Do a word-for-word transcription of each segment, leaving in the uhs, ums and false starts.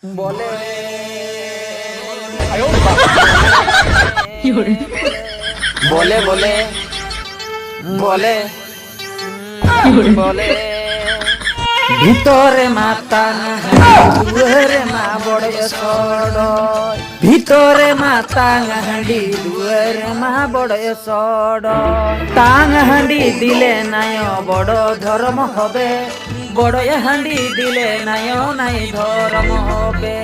ᱵᱚᱞᱮ ᱵᱚᱞᱮ ᱵᱚᱞᱮ ᱵᱚᱞᱮ ᱵᱚᱞᱮ ᱵᱷᱤᱛᱚᱨ ᱨᱮ ᱢᱟ ᱛᱟᱝ ᱦᱟᱺᱰᱤ, ᱫᱩᱣᱟᱹᱨ ᱨᱮ ᱢᱟ ᱵᱚᱲᱮ ᱥᱚᱲᱚᱭ᱾ ᱵᱷᱤᱛᱚᱨ ᱨᱮ ᱢᱟ ᱛᱟᱝ ᱦᱟᱺᱰᱤ, ᱫᱩᱣᱟᱹᱨ ᱨᱮ ᱢᱟ ᱵᱚᱲᱮ ᱥᱚᱲᱚᱭ᱾ ᱛᱟᱝ ᱦᱟᱺᱰᱤ ᱫᱤᱞᱮ ᱱᱟᱭᱚ, ᱵᱚᱲᱚ ᱫᱷᱚᱨᱚᱢ ᱦᱚᱵᱮ᱾ ᱵᱚᱲᱚᱭᱟ ᱦᱟᱺᱰᱤ ᱫᱤᱞᱮ ᱱᱟᱭᱚ, ᱱᱟᱭ ᱫᱷᱚᱨᱚᱢ ᱦᱚᱵᱮ᱾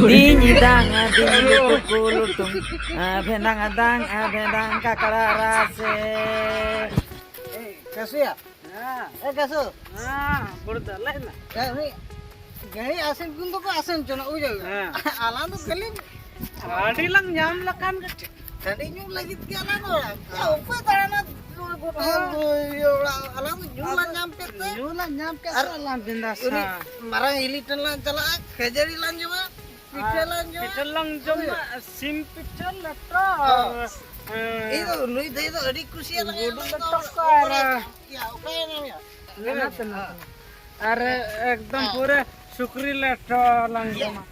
ᱫᱤᱧ ᱫᱟᱝ ᱫᱤᱧ ᱞᱩᱴᱩ ᱞᱩᱴᱩ, ᱵᱷᱮᱱᱟᱝ ᱫᱟᱝ ᱵᱷᱮᱱᱟᱝ ᱠᱟᱠᱲᱟ ᱨᱟᱥᱮ᱾ ᱮᱭ, ᱠᱟᱥᱩᱭᱟ᱾ ᱦᱮᱸ᱾ ᱮ, ᱠᱟᱥᱩ᱾ ᱦᱮᱸ, ᱵᱩᱲᱫᱟ, ᱞᱟᱹᱭ ᱢᱮ᱾ ᱮ, ᱩᱱᱤ ᱜᱟᱹᱲᱤ ᱟᱥᱮᱱ ᱠᱩᱱ ᱫᱚᱠᱚ ᱟᱥᱮᱱ ᱪᱚᱱᱟ, ᱵᱩᱡᱷᱟᱹᱣ᱾ ᱦᱮᱸ᱾ ᱟᱞᱟᱝ ᱫᱚ ᱠᱷᱟᱹᱞᱤ ᱦᱟᱺᱰᱤ ᱞᱟᱝ ᱧᱟᱢ ᱞᱮᱠᱷᱟᱱ ᱜᱮ ᱴᱷᱤᱠ᱾ ᱦᱟᱺᱰᱤ ᱧᱩ ᱞᱟᱹᱜᱤᱫ ᱜᱮ ᱟᱞᱟᱝ ᱫᱚ᱾ ᱦᱮᱸ᱾ ᱚᱠᱚᱭ ᱫᱟᱬᱟᱱᱟ ᱜᱚᱴᱟ ᱦᱮᱸ᱾ ᱤᱭᱟᱹ ᱚᱲᱟᱜ? ᱟᱞᱟᱝ ᱫᱚ ᱧᱩ ᱞᱟᱝ ᱧᱟᱢ ᱠᱮᱫ ᱛᱮ᱾ ᱧᱩ ᱞᱟᱝ ᱧᱟᱢ ᱠᱮᱫ ᱟᱨ ᱛᱮ ᱟᱞᱟᱝ ᱵᱤᱱᱫᱟᱥ᱾ ᱩᱱᱤ ᱦᱮᱸ᱾ ᱢᱟᱨᱟᱝ ᱦᱤᱞᱤ ᱴᱷᱮᱱ ᱞᱟᱝ ᱪᱟᱞᱟᱜᱼᱟ, ᱠᱷᱟᱹᱡᱟᱹᱲᱤ ᱞᱟᱝ ᱡᱚᱢᱟ᱾ ᱯᱤᱴᱷᱟᱹ ᱞᱟᱝ ᱡᱚᱢᱟ᱾ ᱯᱤᱴᱷᱟᱹ ᱞᱟᱝ ᱡᱚᱢᱟ, ᱥᱤᱢ ᱯᱤᱴᱷᱟᱹ, ᱞᱮᱴᱚ, ᱦᱚᱸ᱾ ᱮᱸ, ᱤᱧ ᱫᱚ ᱱᱩᱭ ᱫᱟᱹᱭ ᱫᱚ ᱟᱹᱰᱤ ᱠᱩᱥᱤᱭᱟᱜ ᱞᱟᱹᱜᱤᱫ ᱜᱩᱰᱩ ᱞᱟᱝ ᱞᱮᱴᱚ ᱫᱚ ᱠᱚ ᱟᱨ ᱚᱠᱟᱨᱮ ᱧᱟᱢᱮᱭᱟ? ᱚᱠᱟᱨᱮ ᱧᱟᱢᱮᱭᱟ? ᱢᱮᱱᱟᱜ ᱛᱟᱢᱟ᱾ ᱦᱚᱸ᱾ ᱟᱨ ᱮᱠᱫᱚᱢ ᱦᱚᱸ᱾ ᱯᱩᱨᱟᱹ ᱥᱩᱠᱨᱤ ᱞᱮᱴᱚ ᱞᱟᱝ ᱡᱚᱢᱟ᱾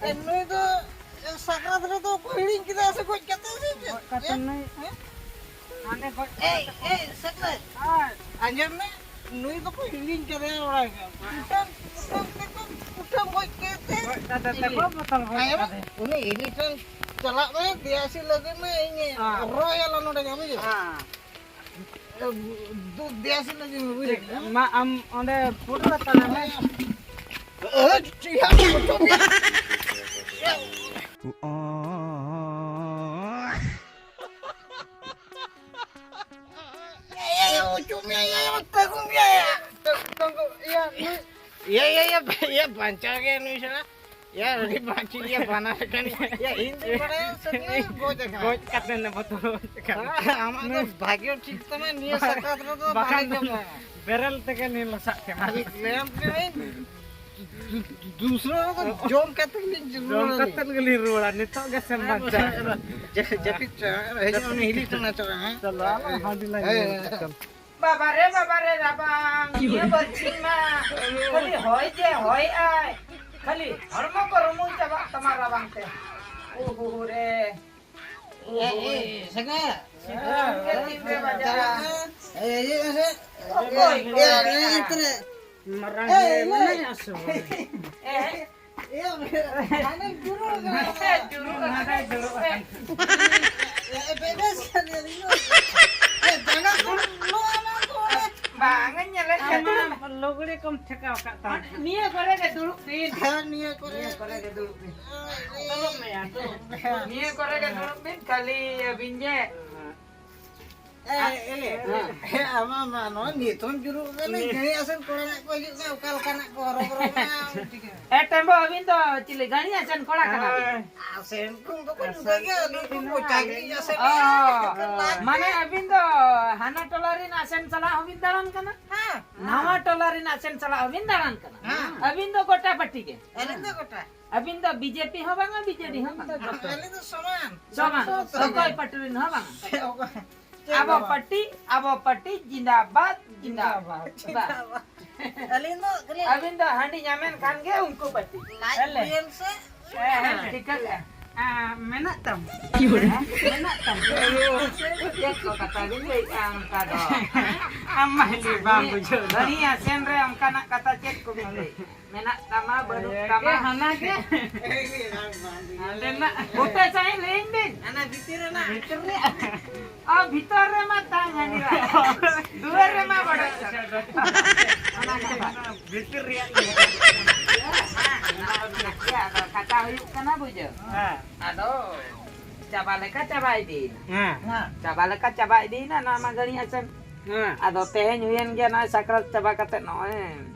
ᱮ, ᱱᱩᱭ ᱫᱚ ᱥᱟᱠᱨᱟᱛ ᱨᱮᱫᱚ ᱠᱚ ᱦᱤᱲᱤᱧ ᱠᱮᱫᱟ ᱥᱮ ᱜᱚᱡ ᱠᱟᱛᱮ ᱥᱮ ᱪᱮᱫ? ᱜᱚᱡ ᱠᱟᱛᱮ ᱦᱮᱸ? ᱱᱩᱭ ᱦᱮᱸ? ᱦᱟᱸᱰᱮ ᱜᱚᱡ ᱮᱭ, ᱠᱟᱛᱮ᱾ ᱮᱭ, ᱥᱟᱠᱨᱟᱛ᱾ ᱦᱳᱭ᱾ ᱟᱸᱡᱚᱢ ᱢᱮ, ᱱᱩᱭ ᱫᱚᱠᱚ ᱦᱤᱲᱤᱧ ᱠᱟᱫᱮᱭᱟ ᱵᱟᱲᱟᱭ ᱠᱟᱱ᱾ ᱠᱩᱴᱟᱹᱢ, ᱠᱩᱴᱟᱹᱢ, ᱠᱩᱴᱟᱹᱢ, ᱠᱩᱴᱟᱹᱢ ᱜᱚᱡ ᱠᱮᱫ ᱛᱮ᱾ ᱜᱚᱡ ᱠᱟᱛᱮ ᱛᱮᱠᱚ ᱵᱚᱛᱚᱞ ᱜᱚᱡ ᱟᱸᱡᱚᱢ ᱢᱮ, ᱠᱟᱫᱮ᱾ ᱩᱱᱤ ᱦᱤᱞᱤ ᱴᱷᱮᱱ ᱪᱟᱞᱟᱜ ᱢᱮ, ᱫᱮᱭᱟ ᱥᱤᱫ ᱞᱟᱹᱜᱤᱫ ᱢᱮ, ᱤᱧ ᱦᱮᱸ᱾ ᱨᱚᱭᱟᱞᱟ ᱱᱚᱰᱮ ᱜᱮ, ᱵᱩᱡᱷᱟᱹᱣ? ᱦᱮᱸ᱾ ᱮ, ᱫᱩ, ᱫᱮᱭᱟ ᱥᱤᱫ ᱞᱟᱹᱜᱤᱫ ᱢᱮ, ᱵᱩᱡᱷᱟᱹᱣ? ᱴᱷᱤᱠ, ᱢᱟ ᱟᱢ ᱚᱸᱰᱮ ᱯᱩᱴᱩᱨ ᱦᱟᱛᱟᱲ ᱢᱮ᱾ ᱮ, ᱴᱷᱤᱠ ᱜᱮᱭᱟ, ᱯᱩᱴᱩᱨ ᱜᱮᱭᱟ᱾ ᱮ, ᱮ, ᱮ, ᱚᱪᱚᱜ ᱢᱮ, ᱮ, ᱮ, ᱛᱟᱹᱜᱩ ᱢᱮ, ᱮ, ᱮ᱾ ᱛᱟᱹᱜᱩ, ᱛᱟᱹᱜᱩ, ᱤᱭᱟᱹ, ᱱᱩᱭ ᱤᱭᱟᱹ, ᱤᱭᱟᱹ, ᱤᱭᱟᱹ, ᱤᱭᱟᱹ, ᱵᱟᱧᱪᱟᱣ ᱜᱮ ᱱᱩᱭ ᱥᱟᱞᱟ᱾ ᱤᱭᱟᱹ, ᱩᱱᱤ ᱵᱟᱧᱪᱤ, ᱤᱭᱟᱹ, ᱵᱟᱱᱟ ᱟᱠᱟᱱ᱾ ᱤᱭᱟᱹ, ᱤᱧ ᱫᱩᱧ ᱵᱟᱲᱟᱭᱟ ᱥᱮ ᱱᱩᱭ ᱜᱚᱡ ᱟᱠᱟᱱ᱾ ᱜᱚᱡ ᱠᱟᱛᱮ ᱱᱮ ᱵᱚᱛᱚᱨ ᱜᱚᱡ ᱟᱠᱟᱱ᱾ ᱦᱮᱸ, ᱟᱢᱟᱜ ᱫᱚ ᱱᱩᱭ ᱵᱷᱟᱜᱮ ᱴᱷᱤᱠ ᱛᱟᱢᱟ, ᱱᱤᱭᱟᱹ ᱵᱟ-, ᱥᱟᱠᱨᱟᱛ ᱨᱮᱫᱚ ᱵᱟᱠᱷᱟᱱ ᱵᱟᱞᱮ ᱫᱚ ᱡᱚᱢᱟ᱾ ᱵᱮᱨᱮᱞ ᱛᱮᱜᱮ ᱱᱩᱭ ᱞᱚᱥᱟᱜ ᱠᱮᱢᱟ᱾ ᱞᱟᱹᱭᱟᱢ ᱠᱟᱹᱱᱟᱹᱧ, ᱫᱩ-, ᱫᱩ-, ᱫᱩᱥᱨᱟ ᱨᱮᱫᱚ ᱡᱚᱢ ᱠᱟᱛᱮ ᱜᱮᱞᱤᱧ ᱨᱩᱣᱟᱹᱲᱟ᱾ ᱡᱚᱢ ᱠᱟᱛᱮ ᱜᱮᱞᱤᱧ ᱨᱩᱣᱟᱹᱲᱟ, ᱱᱤᱛᱚᱜ ᱜᱮ ᱥᱮᱢ ᱵᱟᱧᱪᱟᱣ᱾ ᱡᱟ-, ᱡᱟᱹᱯᱤᱫ ᱪᱚ, ᱦᱤᱡᱩᱜ ᱢᱮ, ᱩᱱᱤ ᱦᱤᱞᱤ ᱴᱷᱮᱱ ᱪᱟᱞᱟᱜ, ᱦᱮᱸ? ᱪᱚᱞᱚ, ᱟᱞᱟᱝ ᱦᱟᱺᱰᱤ ᱞᱟᱝ ᱦᱮᱸ, ᱧᱩᱭᱟ, ᱦᱮᱸ᱾ ᱪᱚᱞᱚ᱾ ᱵᱟᱵᱟ ᱨᱮ, ᱵᱟᱵᱟ ᱨᱮ, ᱨᱟᱵᱟᱝ, ᱱᱤᱭᱟᱹ ᱵᱟᱨᱥᱤᱧ ᱢᱟ ᱠᱷᱟᱹᱞᱤ ᱦᱚᱭ ᱜᱮ ᱦᱚᱭᱮᱜᱼᱟᱭ᱾ ᱠᱷᱟᱹᱞᱤ ᱦᱚᱲᱢᱚ ᱠᱚ ᱨᱩᱢᱩᱭ ᱪᱟᱵᱟᱜ ᱛᱟᱢᱟ ᱨᱟᱵᱟᱝ ᱛᱮ᱾ ᱳᱦᱳ ᱨᱮ᱾ ᱮ, ᱮ, ᱥᱮᱜᱟ᱾ ᱥᱤᱛᱩᱝ ᱜᱮ ᱛᱤᱱ ᱨᱮ ᱵᱟᱡᱟᱜᱼᱟ? ᱮ, ᱮ, ᱮ, ᱚᱠᱚᱭ ᱠᱚ ᱮ, ᱮ, ᱢᱮᱱᱟ? ᱮ, ᱛᱮᱨᱮ᱾ ᱢᱟᱨᱟᱝ ᱮ, ᱦᱚᱲ ᱮ, ᱢᱮᱱᱟᱭᱟ ᱥᱮ ᱵᱟᱝ? ᱮ, ᱮ, ᱦᱟᱱᱮ ᱡᱩᱨᱩᱜ ᱠᱟᱱᱟ᱾ ᱡᱩᱨᱩᱜ ᱠᱟᱱᱟ᱾ ᱮ, ᱮ, ᱵᱮᱵᱮᱥ ᱠᱟᱱᱟ, ᱤᱧ ᱫᱚ᱾ ᱮ, ᱫᱟᱱᱟ ᱠᱚ, ᱱᱚᱣᱟ ᱱᱟ ᱠᱚ᱾ ᱵᱟᱝ ᱧᱮᱞᱮᱫ ᱟᱢ ᱠᱟᱱᱟ᱾ ᱢᱟ ᱞᱩᱜᱽᱲᱤ ᱠᱚᱢ ᱴᱷᱮᱠᱟᱣ ᱠᱟᱜ ᱛᱟᱢ᱾ ᱱᱤᱭᱟᱹ ᱠᱚᱨᱮ ᱜᱮ ᱫᱩᱲᱩᱵ ᱵᱤᱱ᱾ ᱦᱮᱸ, ᱱᱤᱭᱟᱹ ᱠᱚᱨᱮ᱾ ᱱᱤᱭᱟᱹ ᱠᱚᱨᱮ ᱜᱮ ᱫᱩᱲᱩᱵ ᱵᱤᱱ᱾ ᱫᱩᱲᱩᱵ ᱢᱮ ᱭᱟ, ᱫᱩᱲᱩᱵ᱾ ᱱᱤᱭᱟᱹ ᱠᱚᱨᱮ ᱜᱮ ᱫᱩᱲᱩᱵ ᱵᱤᱱ, ᱠᱷᱟᱹᱞᱤ ᱟᱹᱵᱤᱱ ᱡᱮ᱾ ᱮ, ᱮ, ᱦᱮᱸ᱾ ᱮ, ᱟᱢᱟ ᱢᱟ ᱱᱚᱣᱟ ᱱᱤᱛᱚᱝ ᱡᱩᱨᱩᱜ ᱠᱟᱱᱟ, ᱱᱤᱛ᱾ ᱜᱟᱹᱲᱤ ᱟᱥᱮᱱ ᱠᱚᱲᱟ ᱱᱟᱜ ᱠᱚ ᱦᱤᱡᱩᱜ ᱠᱟᱱᱟ, ᱚᱠᱟ ᱞᱮᱠᱟᱱᱟᱜ ᱠᱚ ᱦᱚᱨᱚᱵᱚᱨᱚ ᱠᱟᱱᱟ, ᱟᱢ ᱴᱷᱤᱠᱟᱹ᱾ ᱮ, ᱴᱮᱢᱵᱚ, ᱟᱹᱵᱤᱱ ᱫᱚ ᱪᱤᱞᱤ ᱜᱟᱹᱲᱤ ᱟᱥᱮᱱ ᱠᱚᱲᱟ ᱠᱟᱱᱟ ᱵᱤᱱ? ᱦᱳᱭ᱾ ᱟᱥᱮᱱ ᱠᱚ ᱫᱚᱠᱚ ᱡᱩᱫᱟᱹ ᱜᱮᱭᱟ, ᱟᱹᱞᱤᱧ ᱠᱚ ᱪᱟᱹᱠᱨᱤ ᱟᱥᱮᱱ ᱚ, ᱠᱚ ᱞᱟᱡ ᱢᱟᱱᱮ ᱜᱮ᱾ ᱟᱹᱵᱤᱱ ᱫᱚ ᱦᱟᱱᱟ ᱴᱚᱞᱟ ᱨᱮᱱ ᱟᱥᱮᱱ ᱥᱟᱞᱟᱜ ᱦᱚᱸᱵᱤᱱ ᱫᱟᱬᱟᱱ ᱠᱟᱱᱟ? ᱦᱮᱸ᱾ ᱱᱟᱣᱟ ᱴᱚᱞᱟ ᱨᱮᱱ ᱟᱥᱮᱱ ᱥᱟᱞᱟᱜ ᱦᱚᱸᱵᱤᱱ ᱫᱟᱬᱟᱱ ᱠᱟᱱᱟ? ᱦᱮᱸ᱾ ᱟᱹᱵᱤᱱ ᱫᱚ ᱜᱚᱴᱟ ᱯᱟᱹᱴᱤ ᱜᱮ? ᱟᱹᱞᱤᱧ ᱫᱚ ᱜᱚᱴᱟ᱾ ᱟᱹᱵᱤᱱ ᱫᱚ ᱵᱤᱡᱮᱯᱤ ᱦᱚᱸ ᱵᱟᱝᱟ, ᱵᱤᱡᱮᱰᱤ ᱦᱚᱸ ᱵᱟᱝᱟ? ᱟᱹᱞᱤᱧ ᱫᱚ ᱥᱚᱢᱟᱱ᱾ ᱥᱚᱢᱟᱱ᱾ ᱥᱚᱢᱟᱱ᱾ ᱚᱠᱚᱭ ᱯᱟᱹᱴᱤ ᱨᱮᱱ ᱦᱚᱸ ᱵᱟᱝᱟ? ᱚᱠᱚᱭ? ᱪᱮᱫ ᱟᱵᱚ ᱦᱚᱸ ᱵᱟᱝ᱾ ᱯᱟᱹᱴᱤ, ᱟᱵᱚ ᱯᱟᱹᱴᱤ ᱡᱤᱱᱫᱟᱵᱟᱫ, ᱡᱤᱱᱫᱟᱵᱟᱫ᱾ ᱵᱟᱥ᱾ ᱡᱤᱱᱫᱟᱵᱟᱫ᱾ ᱟᱹᱞᱤᱧ ᱫᱚ ᱠᱷᱟᱹᱞᱤ ᱟᱹᱵᱤᱱ ᱫᱚ ᱦᱟᱺᱰᱤ ᱧᱟᱢᱮᱱ ᱠᱷᱟᱱ ᱜᱮ ᱩᱱᱠᱩ ᱯᱟᱹᱴᱤ᱾ ᱞᱟᱡ ᱦᱮᱸ᱾ ᱦᱩᱭᱮᱱ ᱥᱮ ᱦᱮᱸ, ᱦᱮᱸ, ᱴᱷᱤᱠᱟᱹ ᱠᱟᱜᱼᱟ᱾ ᱦᱮᱸ, ᱢᱮᱱᱟᱜ ᱛᱟᱢ᱾ ᱢᱮᱱᱟᱜ ᱛᱟᱢ᱾ ᱪᱮᱫ ᱠᱚ ᱠᱟᱛᱷᱟ ᱵᱤᱱ ᱞᱟᱹᱭᱮᱫᱼᱟ ᱚᱱᱠᱟ ᱫᱚ? ᱟᱢ ᱢᱟ ᱦᱟᱺᱰᱤ ᱵᱟᱢ ᱵᱩᱡᱷᱟᱹᱣ ᱫᱟ᱾ ᱵᱟᱹᱲᱤᱡ ᱟᱥᱮᱱ ᱨᱮ ᱚᱱᱠᱟᱱᱟᱜ ᱠᱟᱛᱷᱟ ᱪᱮᱫ ᱠᱚ ᱵᱤᱱ ᱞᱟᱹᱭᱮᱫᱼᱟ? ᱢᱮᱱᱟᱜ ᱛᱟᱢᱟ, ᱵᱟᱹᱱᱩᱜ ᱮ, ᱛᱟᱢᱟ᱾ ᱜᱮ ᱦᱟᱱᱟ ᱜᱮ᱾ ᱦᱟᱸᱰᱮᱱᱟᱜ᱾ ᱵᱩᱴᱟᱹ ᱥᱟᱺᱦᱤᱡ ᱞᱟᱹᱭᱟᱹᱧ ᱵᱤᱱ᱾ ᱦᱟᱱᱟ ᱵᱷᱤᱛᱤᱨ ᱨᱮᱱᱟᱜ᱾ ᱵᱷᱤᱛᱤᱨ ᱨᱮᱭᱟᱜ? ᱚ, ᱵᱷᱤᱛᱚᱨ ᱨᱮᱢᱟ ᱛᱟᱦᱮᱸ ᱜᱟᱱᱚᱜᱼᱟ᱾ ᱫᱩᱣᱟᱹᱨ ᱨᱮᱢᱟ ᱵᱟᱰᱟᱭ ᱠᱟᱱᱟ᱾ ᱚᱱᱟ ᱠᱟᱛᱷᱟ᱾ ᱵᱷᱤᱛᱤᱨ ᱨᱮᱭᱟᱜ ᱜᱮ᱾ ᱦᱮᱸ, ᱚᱱᱟ ᱠᱟᱛᱷᱟ᱾ ᱟᱫᱚ ᱠᱟᱛᱷᱟ ᱦᱩᱭᱩᱜ ᱠᱟᱱᱟ, ᱵᱩᱡᱷᱟᱹᱣ᱾ ᱦᱮᱸ᱾ ᱟᱫᱚ ᱪᱟᱵᱟ ᱞᱮᱠᱟ ᱪᱟᱵᱟ ᱤᱫᱤᱭᱮᱱᱟ᱾ ᱦᱮᱸ᱾ ᱪᱟᱵᱟ ᱞᱮᱠᱟ ᱪᱟᱵᱟ ᱤᱫᱤᱭᱮᱱᱟ, ᱱᱚᱣᱟ ᱢᱟ ᱜᱟᱹᱲᱤ ᱟᱥᱮᱱ᱾ ᱦᱮᱸ᱾ ᱟᱫᱚ ᱛᱮᱦᱮᱧ ᱦᱩᱭᱮᱱ ᱜᱮᱭᱟ, ᱱᱚᱜᱼᱚᱭ ᱥᱟᱠᱨᱟᱛ ᱪᱟᱵᱟ ᱠᱟᱛᱮ ᱱᱚᱜᱼᱚᱭ᱾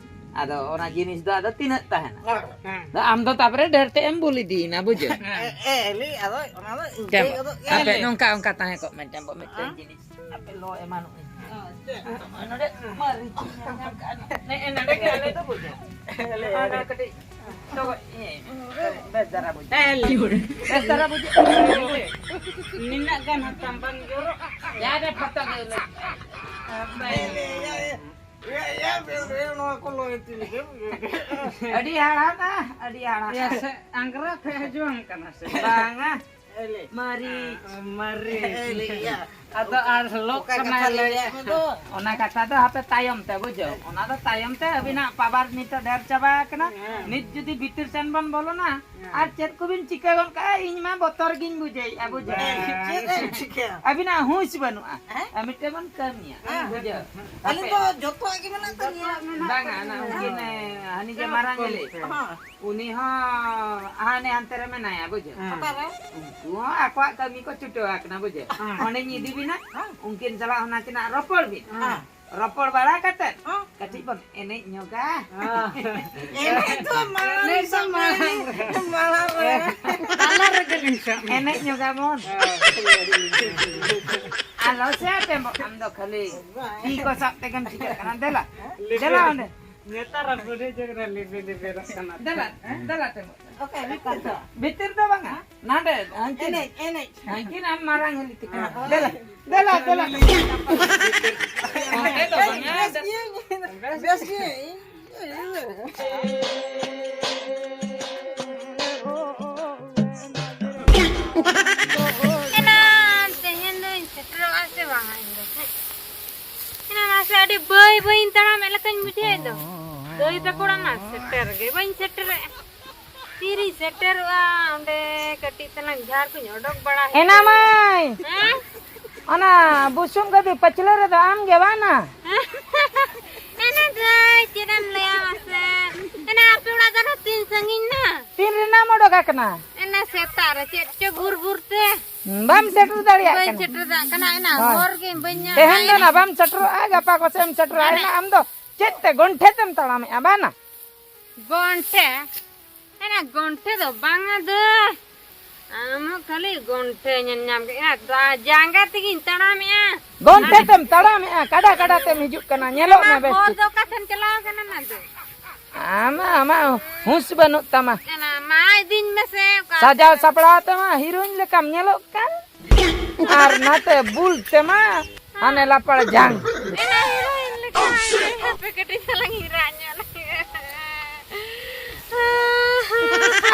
ᱟᱫᱚ ᱚᱱᱟ ᱡᱤᱱᱤᱥ ᱫᱚ ᱟᱫᱚ ᱛᱤᱱᱟᱹᱜ ᱛᱟᱦᱮᱱᱟ? ᱦᱮᱸ᱾ ᱟᱫᱚ ᱟᱢ ᱫᱚ ᱛᱟᱯᱚᱨᱮ ᱰᱷᱮᱨ ᱛᱮ ᱮᱢ ᱵᱩᱞ ᱤᱫᱤᱭᱮᱱᱟ, ᱵᱩᱡᱷᱟᱹᱣ? ᱦᱮᱸ᱾ ᱮ, ᱮ, ᱮᱞᱤ, ᱟᱫᱚ ᱚᱱᱟ ᱫᱚ ᱤᱱᱠᱟᱹ ᱴᱮᱢᱵᱚ, ᱜᱚᱫᱚᱜ ᱜᱮᱭᱟ ᱟᱯᱮ ᱞᱮ᱾ ᱱᱚᱝᱠᱟ, ᱚᱱᱠᱟ ᱛᱟᱦᱮᱸ ᱠᱚᱜ ᱢᱮ, ᱴᱮᱢᱵᱚ ᱢᱤᱫᱴᱮᱱ ᱦᱮᱸ? ᱡᱤᱱᱤᱥ᱾ ᱟᱯᱮ ᱞᱚ ᱮᱢᱟᱱᱚᱜ ᱟᱹᱧ᱾ ᱦᱮᱸ, ᱪᱮᱫ? ᱱᱚᱰᱮ ᱢᱟᱹᱨᱤᱪ ᱤᱧ ᱧᱟᱢ ᱠᱟᱜᱼᱟ᱾ ᱱᱮ-, ᱱᱚᱰᱮ ᱜᱮ ᱟᱞᱮ ᱫᱚ ᱵᱩᱡᱷᱟᱹᱣ᱾ ᱟᱞᱮ ᱚᱱᱟ ᱠᱟᱹᱴᱤᱡ ᱛᱚᱜᱚᱡ, ᱤᱭᱟᱹ, ᱵᱮᱥ ᱫᱷᱟᱨᱟ ᱵᱩᱡᱷᱟᱹᱜ᱾ ᱦᱮᱸ, ᱞᱤ-, ᱵᱮᱥ ᱫᱷᱟᱨᱟ ᱵᱩᱡᱷᱟᱹᱜ᱾ ᱱᱤᱱᱟᱹᱜ ᱜᱟᱱ ᱦᱟᱛᱟᱢ ᱵᱟᱝ ᱡᱚᱨᱚᱜᱼᱟ? ᱡᱟ ᱨᱮ ᱯᱷᱟᱴᱟ ᱜᱮ ᱞᱟᱹᱜᱤᱫ᱾ ᱱᱚᱣᱟ ᱠᱚ ᱞᱚᱭ ᱛᱤ ᱞᱮᱠᱟ᱾ ᱟᱹᱰᱤ ᱦᱟᱲᱦᱟᱫᱼᱟ, ᱟᱹᱰᱤ ᱦᱟᱲᱦᱟᱫᱼᱟ᱾ ᱭᱟ ᱥᱮ, ᱟᱝᱜᱽᱨᱟ ᱯᱮ ᱦᱤᱡᱩᱜ ᱠᱟᱱᱟ ᱥᱮ? ᱵᱟᱝᱟ᱾ ᱮᱞᱮ᱾ ᱢᱟᱹᱨᱤᱪ᱾ ᱢᱟᱹᱨᱤᱪ᱾ ᱮᱞᱮ, ᱭᱟ᱾ ᱟᱫᱚ ᱟᱨ ᱞᱚᱜ ᱚᱠᱟ ᱠᱟᱱᱟ ᱠᱟᱛᱷᱟ ᱞᱮ᱾ ᱞᱟᱹᱭ ᱟᱠᱚ ᱫᱚ? ᱚᱱᱟ ᱠᱟᱛᱷᱟ ᱫᱚ ᱦᱟᱯᱮ ᱛᱟᱭᱚᱢ ᱛᱮ, ᱵᱩᱡᱷᱟᱹᱣ? ᱚᱱᱟ ᱫᱚ ᱛᱟᱭᱚᱢ ᱛᱮ, ᱟᱹᱵᱤᱱᱟᱜ ᱯᱟᱣᱟᱨ ᱱᱤᱛᱚᱜ ᱰᱷᱮᱨ ᱪᱟᱵᱟ ᱟᱠᱟᱱᱟ᱾ ᱦᱮᱸ᱾ ᱱᱤᱛ ᱡᱩᱫᱤ ᱵᱷᱤᱛᱤᱨ ᱥᱮᱱ ᱵᱚᱱ ᱵᱚᱞᱚᱱᱟ, ᱦᱮᱸ᱾ ᱟᱨ ᱪᱮᱫ ᱠᱚᱵᱤᱱ ᱪᱤᱠᱟᱹ ᱜᱚᱫ ᱠᱟᱜᱼᱟ, ᱤᱧ ᱢᱟ ᱵᱚᱛᱚᱨ ᱜᱤᱧ ᱵᱩᱡᱷᱟᱹᱣᱮᱫᱼᱟ, ᱵᱩᱡᱷᱟᱹᱣ? ᱵᱟᱝ᱾ ᱪᱮᱫ ᱮᱢ ᱪᱤᱠᱟᱹᱭᱟ? ᱟᱹᱵᱤᱱᱟᱜ ᱦᱩᱸᱥ ᱵᱟᱹᱱᱩᱜᱼᱟ᱾ ᱦᱮᱸ? ᱟᱨ ᱢᱤᱫᱴᱮᱱ ᱵᱚᱱ ᱠᱟᱹᱢᱤᱭᱟ, ᱦᱮᱸ᱾ ᱵᱩᱡᱷᱟᱹᱣ? ᱟᱹᱞᱤᱧ ᱦᱟᱯᱮ᱾ ᱫᱚ ᱡᱚᱛᱚᱣᱟᱜ ᱜᱮ ᱢᱮᱱᱟᱜ ᱛᱟᱹᱞᱤᱧᱟ᱾ ᱵᱟᱝᱟ, ᱚᱱᱟ ᱩᱱᱠᱤᱱ, ᱦᱟᱹᱱᱤ ᱡᱮ ᱢᱟᱨᱟᱝ ᱧᱮᱞᱮ᱾ ᱦᱚᱸ᱾ ᱩᱱᱤ ᱦᱚᱸ ᱦᱟᱱᱮ ᱦᱟᱱᱛᱮ ᱨᱮ ᱢᱮᱱᱟᱭᱟ, ᱵᱩᱡᱷᱟᱹᱣ? ᱦᱮᱸ᱾ ᱚᱠᱟᱨᱮ? ᱩᱱᱠᱩ ᱦᱚᱸ ᱟᱠᱚᱣᱟᱜ ᱠᱟᱹᱢᱤ ᱠᱚ ᱪᱷᱩᱴᱟᱹᱣ ᱟᱠᱟᱱᱟ, ᱵᱩᱡᱷᱟᱹᱣ? ᱦᱮᱸ᱾ ᱚᱸᱰᱮᱧ ᱤᱫᱤ ᱵᱤᱱᱟ, ᱦᱮᱸ᱾ ᱩᱱᱠᱤᱱ ᱥᱟᱞᱟᱜ ᱦᱚᱸ ᱱᱟᱥᱮᱱᱟᱜ ᱨᱚᱯᱚᱲ ᱵᱤᱱ᱾ ᱦᱮᱸ᱾ ᱨᱚᱯᱚᱲ ᱵᱟᱲᱟ ᱠᱟᱛᱮᱫ ᱦᱮᱸ᱾ ᱠᱟᱹᱴᱤᱡ ᱵᱚᱱ ᱮᱱᱮᱡ ᱧᱚᱜᱟ᱾ ᱦᱮᱸ᱾ ᱮᱱᱮᱡ ᱫᱚ ᱢᱟᱲᱟᱝ ᱮᱱᱮᱡ ᱫᱚ ᱢᱟᱲᱟᱝ ᱨᱮ᱾ ᱢᱟᱲᱟᱝ ᱨᱮ᱾ ᱛᱟᱞᱟ ᱨᱮᱜᱮ ᱞᱤᱧ ᱥᱟᱵ ᱢᱮ᱾ ᱮᱱᱮᱡ ᱧᱚᱜᱟ ᱵᱚᱱ᱾ ᱦᱮᱸ᱾ ᱟᱞᱚ ᱥᱮ ᱟᱯᱮ ᱟᱢ ᱫᱚ ᱠᱷᱟᱹᱞᱤ ᱛᱤ ᱠᱚ ᱥᱟᱵ ᱛᱮᱜᱮᱢ ᱪᱤᱠᱟᱹᱜ ᱠᱟᱱᱟ᱾ ᱫᱮᱞᱟ, ᱫᱮᱞᱟ ᱚᱸᱰᱮ᱾ ᱱᱮᱛᱟᱨᱟᱜ ᱵᱩᱰᱷᱤ ᱡᱩᱜᱽ ᱨᱮ ᱞᱤᱵᱤ ᱞᱤᱵᱤ ᱨᱚᱜ ᱠᱟᱱᱟ᱾ ᱫᱮᱞᱟ, ᱫᱮᱞᱟ ᱛᱮ᱾ ᱚᱠᱟ ᱵᱷᱤᱛᱤᱨ ᱫᱚ? ᱵᱷᱤᱛᱤᱨ ᱫᱚ ᱵᱟᱝᱟ, ᱱᱟᱰᱮ, ᱦᱟᱱᱠᱤᱱ᱾ ᱮᱱᱮᱡ, ᱮᱱᱮᱡ᱾ ᱦᱟᱱᱠᱤᱱ ᱟᱢ ᱢᱟᱨᱟᱝ ᱦᱤᱞᱤ ᱛᱤᱠᱤᱱ᱾ ᱦᱮᱸ᱾ ᱫᱮᱞᱟ, ᱫᱮᱞᱟ, ᱫᱮᱞᱟ᱾ ᱚᱸᱰᱮ ᱫᱚ ᱵᱟᱝᱟ᱾ ᱵᱮᱥ ᱜᱮ, ᱵᱮᱥ ᱜᱮ᱾ ᱮᱱᱟᱱ ᱛᱮᱦᱮᱧ ᱫᱚᱧ ᱥᱮᱴᱮᱨᱚᱜᱼᱟ ᱥᱮ ᱵᱟᱝᱟ ᱤᱧ ᱫᱚ? ᱮᱱᱟᱱ ᱢᱟᱥᱮ ᱟᱹᱰᱤ ᱵᱟᱹᱭ ᱵᱟᱹᱭᱤᱧ ᱛᱟᱲᱟᱢᱮᱫ ᱞᱮᱠᱟᱧ ᱵᱩᱡᱷᱟᱹᱣᱮᱫ ᱫᱚ᱾ ᱫᱟᱹᱭ ᱛᱟᱠᱚ ᱚᱲᱟᱜ ᱢᱟ ᱥᱮᱴᱮᱨ ᱜᱮ ᱵᱟᱹᱧ ᱥᱮᱴᱮᱨᱮᱫᱼᱟ᱾ ᱛᱤᱨᱤᱧ ᱥᱮᱴᱮᱨᱚᱜᱼᱟ ᱚᱸᱰᱮ ᱠᱟᱹᱴᱤᱡ ᱛᱟᱞᱟᱝ ᱡᱷᱟᱲ ᱠᱚᱧ ᱚᱰᱚᱠ ᱵᱟᱲᱟ ᱮᱱᱟ ᱦᱮᱡ᱾ ᱢᱟᱹᱭ! ᱦᱮᱸ? ᱚᱱᱟ ᱵᱩᱥᱩᱵ ᱜᱟᱹᱫᱤ ᱯᱟᱹᱪᱷᱞᱟᱹ ᱨᱮᱫᱚ ᱟᱢ ᱜᱮ ᱵᱟᱝᱟ? ᱮᱱᱟ ᱫᱟᱹᱭ, ᱪᱮᱫ ᱮᱢ ᱞᱟᱹᱭᱟ ᱢᱟᱥᱮ? ᱮᱱᱟ ᱟᱯᱮ ᱚᱲᱟᱜ ᱫᱚ ᱟᱨᱦᱚᱸ ᱛᱤᱱ ᱥᱟᱺᱜᱤᱧ ᱱᱟ? ᱛᱤᱱ ᱨᱮᱱᱟᱜ ᱮᱢ ᱚᱰᱚᱠ ᱟᱠᱟᱱᱟ? ᱮᱱᱟ ᱥᱮᱛᱟᱜ ᱨᱮ ᱪᱮᱫ ᱪᱚ ᱵᱷᱩᱨ ᱵᱷᱩᱨ ᱛᱮ᱾ ᱵᱟᱢ ᱥᱮᱴᱮᱨ ᱫᱟᱲᱮᱭᱟᱜ ᱵᱟᱹᱧ ᱠᱟᱱᱟ᱾ ᱥᱮᱴᱮᱨ ᱫᱟᱲᱮᱭᱟᱜ ᱠᱟᱱᱟ, ᱮᱱᱟ ᱦᱳᱭ᱾ ᱦᱚᱨ ᱜᱮ ᱵᱟᱹᱧ ᱧᱟᱢ ᱛᱮᱦᱮᱧ ᱫᱚ ᱮᱫᱟ᱾ ᱱᱟ ᱵᱟᱢ ᱥᱮᱴᱮᱨᱚᱜᱼᱟ, ᱜᱟᱯᱟ ᱠᱚᱥᱮᱫ ᱮᱢ ᱥᱮᱴᱮᱨᱚᱜᱼᱟ᱾ ᱮᱱᱟ ᱮᱱᱟ ᱟᱢ ᱫᱚ ᱪᱮᱫ ᱛᱮ ᱜᱚᱱᱴᱷᱮ ᱛᱮᱢ ᱛᱟᱲᱟᱢᱮᱜᱼᱟ, ᱵᱟᱝᱟ? ᱜᱚᱱᱴᱷᱮ? ᱮᱱᱟ ᱜᱚᱱᱴᱷᱮ ᱫᱚ ᱵᱟᱝᱟ ᱫᱟᱹᱭ᱾ ᱟᱢ ᱦᱚᱸ ᱠᱷᱟᱹᱞᱤ ᱜᱚᱱᱴᱷᱮ ᱧᱮᱞ ᱧᱟᱢ ᱠᱮᱫ᱾ ᱮᱱᱟ ᱫᱟ-, ᱡᱟᱸᱜᱟ ᱛᱮᱜᱤᱧ ᱛᱟᱲᱟᱢᱮᱜᱼᱟ᱾ ᱜᱚᱱᱴᱷᱮ ᱟᱨ ᱛᱮᱢ ᱛᱟᱲᱟᱢᱮᱜᱼᱟ, ᱠᱟᱰᱟ ᱠᱟᱰᱟ ᱛᱮᱢ ᱦᱤᱡᱩᱜ ᱠᱟᱱᱟ, ᱧᱮᱞᱚᱜ ᱚᱱᱟ ᱢᱮ ᱵᱮᱥ ᱦᱚᱨ ᱴᱷᱤᱠ᱾ ᱫᱚ ᱚᱠᱟ ᱥᱮᱱ ᱪᱟᱞᱟᱣ ᱠᱟᱱᱟ ᱚᱱᱟ ᱫᱚ? ᱟᱢᱟᱜ, ᱟᱢᱟᱜ ᱦᱩᱸᱥ ᱵᱟᱹᱱᱩᱜ ᱛᱟᱢᱟ᱾ ᱮᱱᱟ ᱢᱟ ᱤᱫᱤᱧ ᱢᱮᱥᱮ ᱚᱠᱟ ᱥᱟᱡᱟᱣ ᱥᱮᱱ᱾ ᱥᱟᱯᱲᱟᱣ ᱛᱮᱢᱟ ᱦᱤᱨᱳᱭᱤᱱ ᱞᱮᱠᱟᱢ ᱧᱮᱞᱚᱜ ᱠᱟᱱ᱾ ᱟᱨ ᱱᱟᱛᱮ ᱵᱩᱞ ᱛᱮᱢᱟ ᱦᱟᱱᱮ ᱞᱟᱯᱟᱲ ᱡᱟᱝ᱾ ᱮᱱᱟ ᱦᱤᱨᱳᱭᱤᱱ ᱞᱮᱠᱟ᱾ ᱦᱟᱯᱮ ᱠᱟᱹᱴᱤᱡ ᱛᱟᱞᱟᱝ ᱦᱤᱨᱟ ᱧᱚᱜ ᱞᱮᱜᱮ᱾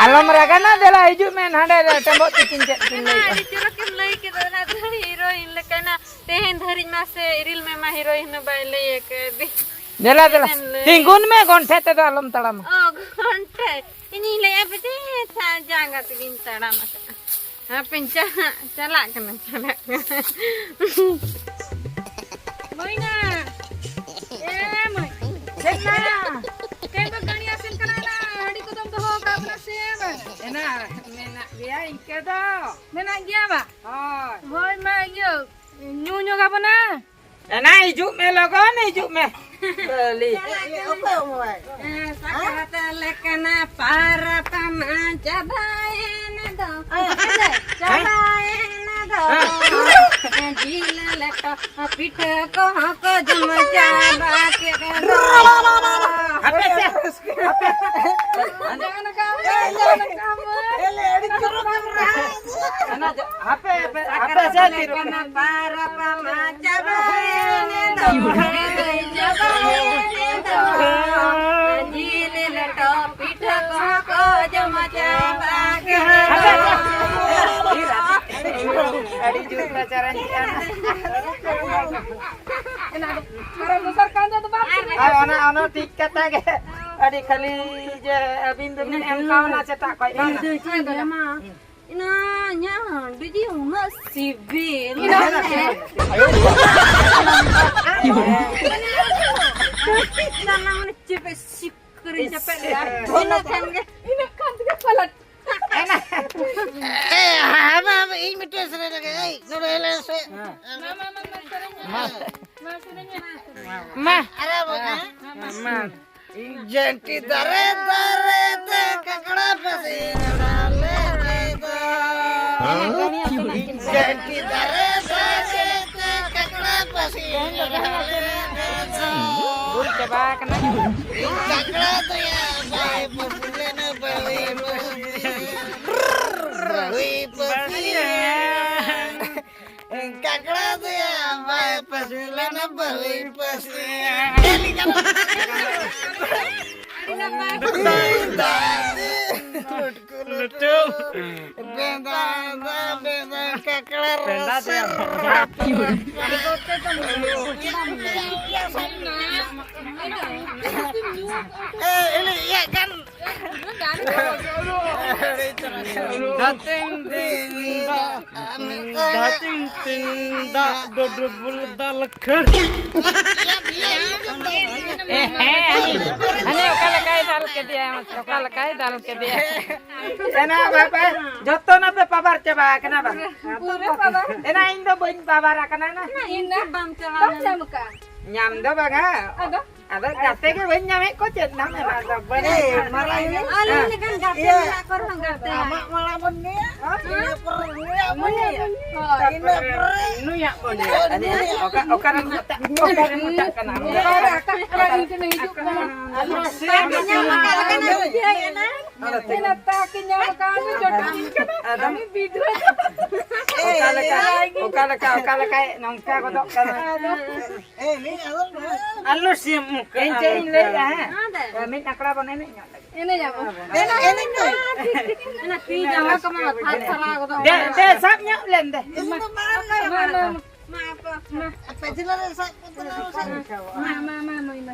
ᱟᱞᱚᱢ ᱨᱟᱜᱟ ᱱᱟ, ᱫᱮᱞᱟ ᱦᱤᱡᱩᱜ ᱢᱮ ᱱᱟᱰᱮ ᱨᱮ, ᱴᱮᱢᱵᱚᱜ ᱛᱤᱠᱤᱱ ᱪᱮᱫ ᱠᱤᱱ ᱞᱟᱹᱭᱮᱜᱼᱟ᱾ ᱟᱹᱰᱤ ᱪᱚᱨᱚᱠᱮᱢ ᱞᱟᱹᱭ ᱠᱮᱫᱟ, ᱚᱱᱟ ᱫᱚ ᱦᱤᱨᱳᱭᱤᱱ ᱞᱮᱠᱟᱱᱟ᱾ ᱛᱮᱦᱮᱧ ᱫᱷᱟᱹᱨᱤᱡ ᱢᱟ ᱥᱮ ᱤᱨᱤᱞ ᱢᱮ ᱢᱟ ᱦᱤᱨᱳᱭᱤᱱ ᱦᱚᱸ ᱵᱟᱭ ᱞᱟᱹᱭ ᱟᱠᱟᱫᱮ᱾ ᱫᱮᱞᱟ, ᱫᱮᱞᱟ, ᱪᱮᱫ ᱮᱢ ᱞᱟᱹᱭᱟ? ᱛᱤᱸᱜᱩᱱ ᱢᱮ, ᱜᱚᱱᱴᱷᱮ ᱛᱮᱫᱚ ᱟᱞᱚᱢ ᱛᱟᱲᱟᱢᱟ᱾ ᱚ, ᱜᱚᱱᱴᱷᱮ᱾ ᱤᱧᱤᱧ ᱞᱟᱹᱭᱟ ᱯᱮ ᱡᱮ ᱡᱟᱸᱜᱟ ᱛᱮᱜᱤᱧ ᱛᱟᱲᱟᱢ ᱟᱠᱟᱫᱼᱟ᱾ ᱦᱟᱯᱮᱧ ᱪᱟᱞᱟᱜ, ᱪᱟᱞᱟᱜ ᱠᱟᱱᱟ, ᱪᱟᱞᱟᱜ ᱠᱟᱱᱟ᱾ ᱢᱟᱹᱭᱱᱟ! ᱮ ᱢᱟᱹᱭ! ᱪᱮᱫ ᱱᱟ? ᱛᱮᱦᱮᱧ ᱫᱚ ᱜᱟᱹᱲᱤ ᱟᱥᱮᱱ ᱠᱟᱱᱟ ᱱᱟ, ᱦᱟᱺᱰᱤ ᱠᱚᱫᱚᱢ ᱫᱚᱦᱚ ᱟᱠᱟᱫ ᱵᱚᱱᱟ ᱥᱮ ᱵᱟᱝ? ᱮᱱᱟ, ᱢᱮᱱᱟᱜ ᱜᱮᱭᱟ ᱤᱱᱠᱟᱹ ᱫᱚ᱾ ᱢᱮᱱᱟᱜ ᱜᱮᱭᱟ ᱵᱟ? ᱦᱳᱭ᱾ ᱦᱳᱭ ᱢᱟ, ᱤᱭᱟᱹ, ᱧᱩ ᱧᱚᱜ ᱟᱵᱚᱱᱟ᱾ ᱮᱱᱟ, ᱦᱤᱡᱩᱜ ᱢᱮ, ᱞᱚᱜᱚᱱ ᱦᱤᱡᱩᱜ ᱢᱮ᱾ ᱵᱟᱹᱞᱤ᱾ ᱚᱠᱚᱭ ᱚᱢᱚᱭ? ᱦᱮᱸ, ᱥᱟᱠᱨᱟᱛ ᱞᱮᱠᱟᱱᱟ ᱯᱟᱨᱟᱵᱽ ᱢᱟ ᱪᱟᱵᱟᱭᱮᱱ ᱫᱚ᱾ ᱦᱮᱸ᱾ ᱪᱟᱵᱟᱭᱮᱱ ᱫᱚ᱾ ᱦᱮᱸ᱾ ᱡᱤᱞ ᱞᱮᱴᱚ ᱯᱤᱴᱷᱟᱹ ᱠᱚᱦᱚᱸ ᱠᱚ ᱡᱚᱢ ᱪᱟᱵᱟ ᱠᱮᱫ ᱫᱚ᱾ ᱦᱟᱯᱮ ᱥᱮ, ᱦᱟᱯᱮ᱾ ᱡᱟᱦᱟᱸ ᱞᱮᱠᱟ ᱢᱟᱹᱭ, ᱡᱟᱦᱟᱸ ᱞᱮᱠᱟ ᱢᱟᱹᱭ᱾ ᱮᱞᱮ, ᱟᱹᱰᱤ ᱪᱚᱨᱚᱠ ᱮᱢ ᱨᱟᱦᱟ᱾ ᱚᱱᱟ ᱡᱟ-, ᱦᱟᱯᱮ, ᱦᱟᱯᱮ, ᱦᱟᱯᱮ ᱥᱮ ᱛᱤᱨᱩᱯ᱾ ᱯᱟᱨᱟᱵᱽ ᱢᱟ ᱪᱟᱵᱟᱭᱮᱱ ᱫᱚ, ᱪᱟᱵᱟᱭᱮᱱ ᱫᱚ᱾ ᱡᱤᱞ ᱞᱮᱴᱚ ᱯᱤᱴᱷᱟᱹ ᱠᱚᱦᱚᱸ ᱠᱚ ᱡᱚᱢ ᱪᱟᱵᱟ ᱠᱮᱫᱟ᱾ ᱦᱟᱯᱮ ᱥᱮ᱾ ᱟᱹᱰᱤ ᱡᱳᱨ ᱞᱮ ᱪᱟᱨᱟᱧ ᱠᱟᱱᱟ᱾ ᱟᱨᱚ ᱫᱚᱥᱟᱨ ᱠᱟᱱ ᱫᱚ ᱵᱟᱝ ᱥᱤᱵᱤᱞ᱾ ᱦᱳᱭ, ᱚᱱᱟ, ᱚᱱᱟ ᱴᱷᱤᱠ ᱠᱟᱛᱷᱟ ᱜᱮ᱾ ᱟᱹᱰᱤ ᱠᱷᱟᱹᱞᱤ ᱡᱮ ᱟᱹᱵᱤᱱ ᱫᱚᱵᱤᱱ ᱮᱢ ᱠᱟᱣᱱᱟ ᱥᱮᱛᱟᱜ ᱠᱷᱚᱡ, ᱵᱟᱝ? ᱤᱧ ᱫᱚ ᱪᱮᱫ ᱤᱧ ᱞᱟᱹᱭᱟᱢᱟ? ᱤᱱᱟᱹ ᱤᱧᱟᱹᱜ ᱦᱟᱺᱰᱤ ᱡᱮ ᱩᱱᱟᱹᱜ ᱥᱤᱵᱤᱞ᱾ ᱤᱱᱟᱹ ᱢᱟᱱᱮ ᱪᱮᱫ ᱯᱮ ᱥᱤᱠ ᱠᱟᱹᱨᱤᱧ ᱪᱟᱯᱮᱫ ᱞᱮᱫᱟ᱾ ᱤᱱᱟᱹ ᱠᱷᱟᱱ ᱜᱮ, ᱤᱱᱟᱹ ᱠᱷᱟᱱ ᱜᱮ ᱯᱟᱞᱟᱴ᱾ ᱮ, ᱦᱟᱯᱮ, ᱦᱟᱯᱮ, ᱤᱧ ᱢᱤᱫᱴᱮᱱ ᱥᱮᱨᱮᱧ ᱞᱮᱜᱮ᱾ ᱮᱭ, ᱱᱚᱰᱮ ᱞᱮ ᱥᱮ-, ᱢᱟ, ᱢᱟ, ᱢᱟ, ᱢᱟ, ᱥᱮᱨᱮᱧ ᱢᱮ᱾ ᱢᱟ᱾ ᱢᱟ, ᱥᱮᱨᱮᱧ ᱢᱮ᱾ ᱢᱟ᱾ ᱟᱨᱮ ᱵᱟᱵᱟ᱾ ᱢᱟ, ᱢᱟ᱾ ᱢᱟ᱾ ᱤᱧ ᱡᱷᱟᱹᱱᱴᱤ ᱫᱟᱨᱮ, ᱫᱟᱨᱮ ᱛᱮ ᱠᱟᱠᱲᱟ ᱯᱟᱹᱥᱤ ᱧᱟᱢ ᱞᱮᱫᱟ᱾ ᱤᱧ ᱡᱷᱟᱹᱱᱴᱤ ᱫᱟᱨᱮ, ᱫᱟᱨᱮ ᱛᱮ ᱠᱟᱠᱲᱟ ᱯᱟᱹᱥᱤ ᱧᱟᱢ ᱞᱮᱫᱟ᱾ ᱵᱩᱞ ᱪᱟᱵᱟ ᱟᱠᱟᱱᱟ᱾ ᱤᱧ ᱠᱟᱠᱲᱟ ᱫᱚᱭᱟ ᱵᱟᱭ ᱯᱟᱹᱥᱤ ᱞᱮᱱᱟ, ᱵᱟᱹᱦᱩᱭ ᱯᱟᱹᱥᱤ ᱞᱮᱱᱟ᱾ ᱵᱟᱹᱦᱩᱭ ᱯᱟᱹᱥᱤ ᱞᱮᱱᱟ᱾ ᱠᱟᱠᱲᱟ ᱫᱚᱭᱟ ᱵᱟᱭ ᱯᱟᱹᱥᱤ ᱞᱮᱱᱟ ᱵᱟᱹᱦᱩᱭ ᱯᱟᱹᱥᱤ᱾ ᱞᱟᱹᱴᱩ᱾ ᱵᱮᱸᱫᱟ, ᱵᱮᱸᱫᱟ, ᱵᱮᱸᱫᱟ, ᱠᱟᱠᱲᱟ ᱵᱮᱸᱫᱟ ᱨᱟᱥᱟ᱾ ᱫᱮᱭᱟ᱾ ᱮ, ᱤᱞᱤ, ᱤᱭᱟᱹ, ᱜᱟᱱ᱾ ᱫᱟᱜ ᱛᱤᱧ ᱫᱤᱱ ᱫᱟᱜ, ᱫᱟᱜ ᱛᱤᱧ ᱫᱤᱱ ᱫᱟᱜ, ᱰᱚᱰᱚ ᱵᱩᱞ ᱫᱟᱜ ᱞᱮᱠᱷᱟᱱ᱾ ᱮ, ᱦᱮᱸ, ᱦᱟᱹᱱᱤ, ᱦᱟᱹᱱᱤ ᱚᱠᱟ ᱞᱮᱠᱟᱭ ᱫᱟᱞ ᱠᱮᱫᱮᱭᱟ, ᱚᱠᱟ ᱞᱮᱠᱟᱭ ᱫᱟᱞ ᱠᱮᱫᱮᱭᱟ᱾ ᱮᱱᱟ ᱵᱟᱯᱮ, ᱡᱚᱛᱚ ᱱᱟᱯᱮ ᱯᱟᱵᱟᱨ ᱪᱟᱵᱟ ᱟᱠᱟᱱᱟ ᱵᱟᱝ? ᱯᱩᱨᱟᱹ ᱯᱟᱵᱟᱨ᱾ ᱮᱱᱟ ᱤᱧ ᱫᱚ ᱵᱟᱹᱧ ᱯᱟᱵᱟᱨ ᱟᱠᱟᱱᱟ ᱱᱟ᱾ ᱤᱧ ᱫᱚ ᱵᱟᱢ ᱪᱟᱞᱟᱣ ᱵᱟᱢ ᱞᱮᱱᱟ᱾ ᱧᱟᱢ ᱟᱠᱟᱫᱼᱟ? ᱧᱟᱢ ᱫᱚ ᱵᱟᱝᱟ᱾ ᱟᱫᱚ? ᱟᱫᱚ ᱜᱟᱛᱮ ᱜᱮ ᱵᱟᱹᱧ ᱧᱟᱢᱮᱫ ᱠᱚ, ᱪᱮᱫ ᱱᱟᱢ ᱮᱢᱟ ᱠᱚ? ᱮ, ᱢᱟᱨᱟᱝ ᱧᱚᱜ᱾ ᱟᱞᱮ ᱞᱮᱠᱟᱱ ᱜᱟᱛᱮ ᱤᱭᱟᱹ, ᱢᱮᱱᱟᱜ ᱠᱚ ᱨᱮᱦᱚᱸ ᱜᱟᱛᱮ ᱟᱢᱟᱜ ᱢᱟᱲᱟᱝ ᱵᱚᱱ ᱧᱩᱭᱟ, ᱤᱱᱟᱹ ᱯᱚᱨᱮ ᱱᱩᱭᱟᱜ ᱵᱚᱱ ᱧᱩᱭᱟ᱾ ᱦᱳᱭ᱾ ᱤᱱᱟᱹ ᱯᱚᱨᱮ ᱱᱩᱭᱟᱜ ᱵᱚᱱ ᱧᱩᱭᱟ᱾ ᱚᱠᱟ, ᱚᱠᱟᱨᱮᱢ ᱢᱮᱛᱟᱜ, ᱚᱠᱟᱨᱮᱢ ᱢᱮᱛᱟᱜ ᱠᱟᱱᱟ? ᱚᱠᱟᱨᱮ ᱟᱠᱟ, ᱚᱠᱟᱨᱮ ᱦᱤᱡᱩᱜ ᱠᱟᱱᱟ? ᱟᱞᱮ ᱥᱮᱫ ᱫᱚ ᱧᱟᱢ ᱟᱠᱟᱫ ᱞᱮᱠᱟ ᱧᱟᱢ ᱤᱫᱤᱭᱟᱭ ᱮᱱᱟ᱾ ᱟᱫᱚ ᱛᱤᱱᱟᱹᱜ ᱛᱟᱠ ᱤᱧ ᱧᱟᱢ ᱟᱠᱟᱫ, ᱩᱱᱤ ᱪᱚᱴ ᱤᱧ ᱠᱟᱱᱟ᱾ ᱟᱫᱚ ᱩᱱᱤ ᱵᱤᱫᱷᱣᱟ᱾ ᱚᱠᱟ ᱞᱮᱠᱟ, ᱚᱠᱟ ᱞᱮᱠᱟ, ᱚᱠᱟ ᱞᱮᱠᱟᱭ ᱱᱚᱝᱠᱟ ᱜᱚᱫᱚᱜ ᱠᱟᱱᱟ? ᱟᱫᱚ ᱟᱞᱚ ᱥᱤᱢ ᱢᱩᱠᱷᱟᱹ᱾ ᱤᱧ ᱪᱮᱫ ᱤᱧ ᱞᱟᱹᱭᱮᱫᱼᱟ, ᱦᱮᱸ? ᱢᱤᱫ ᱟᱠᱷᱲᱟ ᱵᱚᱱ ᱮᱱᱮᱡ ᱧᱚᱜ ᱞᱮᱜᱮ᱾ ᱮᱱᱮᱡ ᱟᱵᱚᱱ᱾ ᱮᱱᱮᱡ, ᱮᱱᱮᱡ ᱢᱮ᱾ ᱚᱱᱟ ᱛᱤ ᱡᱟᱸᱜᱟ ᱠᱚᱢᱟ ᱛᱷᱟᱨ ᱛᱷᱟᱨᱟᱣ ᱜᱚᱫᱚᱜ ᱫᱮ, ᱠᱟᱱᱟ᱾ ᱫᱮ, ᱥᱟᱵ ᱧᱚᱜ ᱞᱮᱱ ᱫᱮ᱾ ᱤᱧ ᱫᱚ ᱵᱟᱝ ᱢᱟ, ᱢᱟ, ᱢᱟ᱾ ᱢᱟ, ᱟᱯᱮ, ᱢᱟ᱾ ᱟᱯᱮ ᱪᱮᱞᱟᱝ ᱨᱮ ᱥᱟᱵ ᱠᱚ ᱛᱟᱞᱟᱝ ᱢᱮ, ᱥᱟᱵ᱾ ᱢᱟ, ᱢᱟ, ᱢᱟ, ᱢᱟᱹᱭ, ᱢᱟ᱾